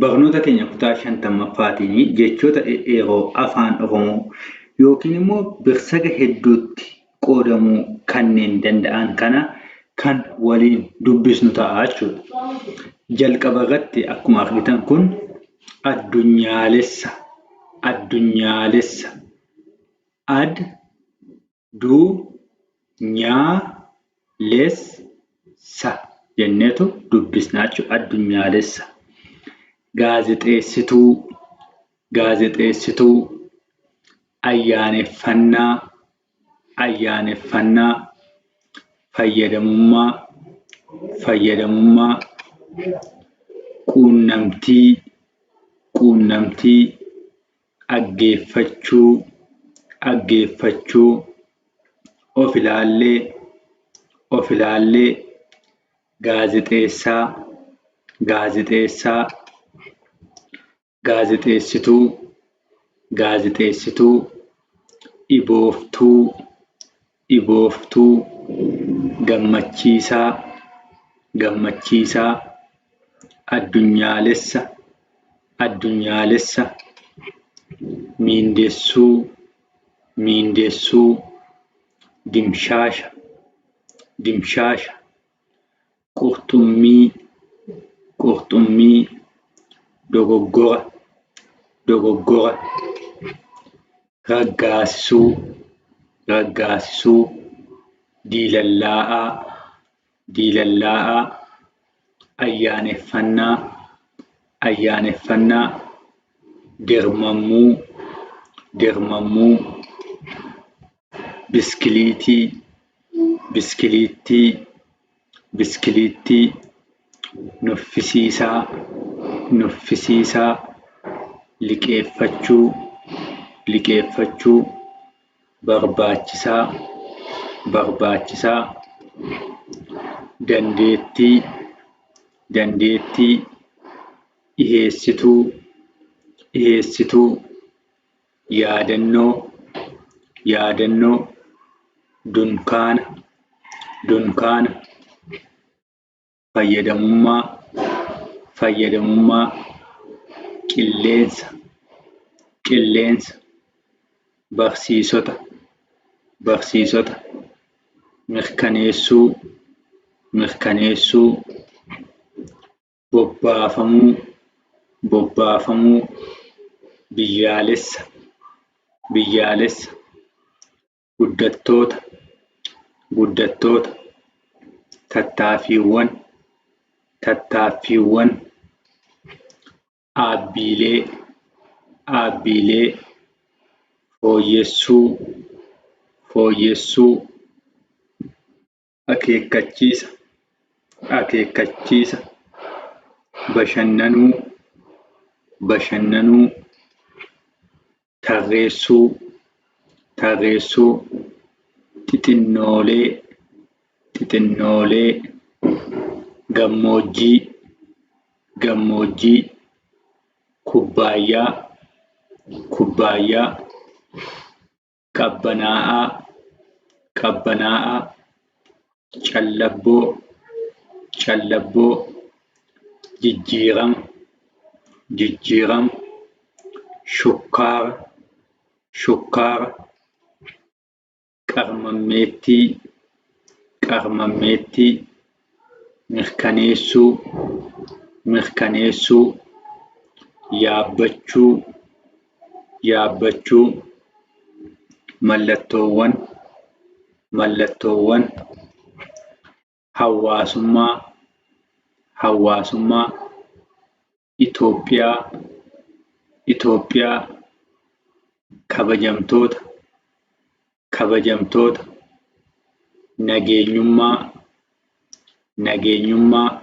Barnoota keenya kutaa 50ffaatiin jechoota dhedheeroo Afaan Oromoo yookiin immoo birsaga hedduutti qoodamuu kanneen danda'an kana kan waliin dubbisnu ta'a jechuudha. Jalqaba irratti akkuma argitan kun addunyaalessa, addunyaalessa, ad, du, nyaa, les, sa jenneetu dubbisna jechuudha. Addunyaalessa. Gaazexeessituu, gaazexeessituu, ayyaaneffannaa, ayyaaneffannaa, fayyadamummaa, fayyadamummaa, quunnamtii, quunnamtii, dhaggeeffachuu, dhaggeeffachuu, of ilaallee, of ilaallee, gaazexeessaa, gaazexeessaa, gaazexeessituu, gaazexeessituu, dhibooftuu, dhibooftuu, gammachiisaa, gammachiisaa, addunyaalessa, addunyaalessa, miindessuu, miindessuu, dimshaasha, dimshaasha, qurxummii, qurxummii, dogoggora, dogoggora, raggaasisuu, raggaasisuu, diilallaa'aa, diilallaa'aa, ayyaaneffannaa, ayyaaneffannaa, dirmammuu, dirmammuu, biskiliitii, biskiliittii, biskiliittii, nuffisiisaa, nuffisiisaa, liqeeffachuu, liqeeffachuu, barbaachisaa, barbaachisaa, dandeettii, dandeettii, dhiheessituu, dhiheessituu, yaadannoo, yaadannoo, dunkaana, dunkaana, fayyadamummaa, fayyadamummaa, qilleensa, qilleensa, barsiisota, barsiisota, mirkaneessuu, mirkaneessuu, bobbaafamuu, bobbaafamuu, biyyaalessa, biyyaalessa, guddattoota, guddattoota, tattaaffiiwwan, tattaaffiiwwan, dhaabbiilee, dhaabbiilee, fooyyessuu, fooyyessuu, akeekkachiisa, akeekkachiisa, bashannanuu, bashannanuu, tarreessuu, tarreessuu, xixinnoolee, xixinnoolee, gammoojjii, gammoojjii, kubbaayyaa, kubbaayyaa, qabbanaa'aa, qabbanaa'aa, callabboo, callabboo, jijjiirama, jijjiirama, shukkaara, shukkaara, qarmammeettii, qarmammeettii, mirkaneessuu, mirkaneessuu, yaabbachuu, yaabbachuu, mallattoowwan, mallattoowwan, hawaasummaa, hawaasummaa, Itoophiyaa, Itoophiyaa, kabajamtoota, kabajamtoota, nageenyummaa, nageenyummaa.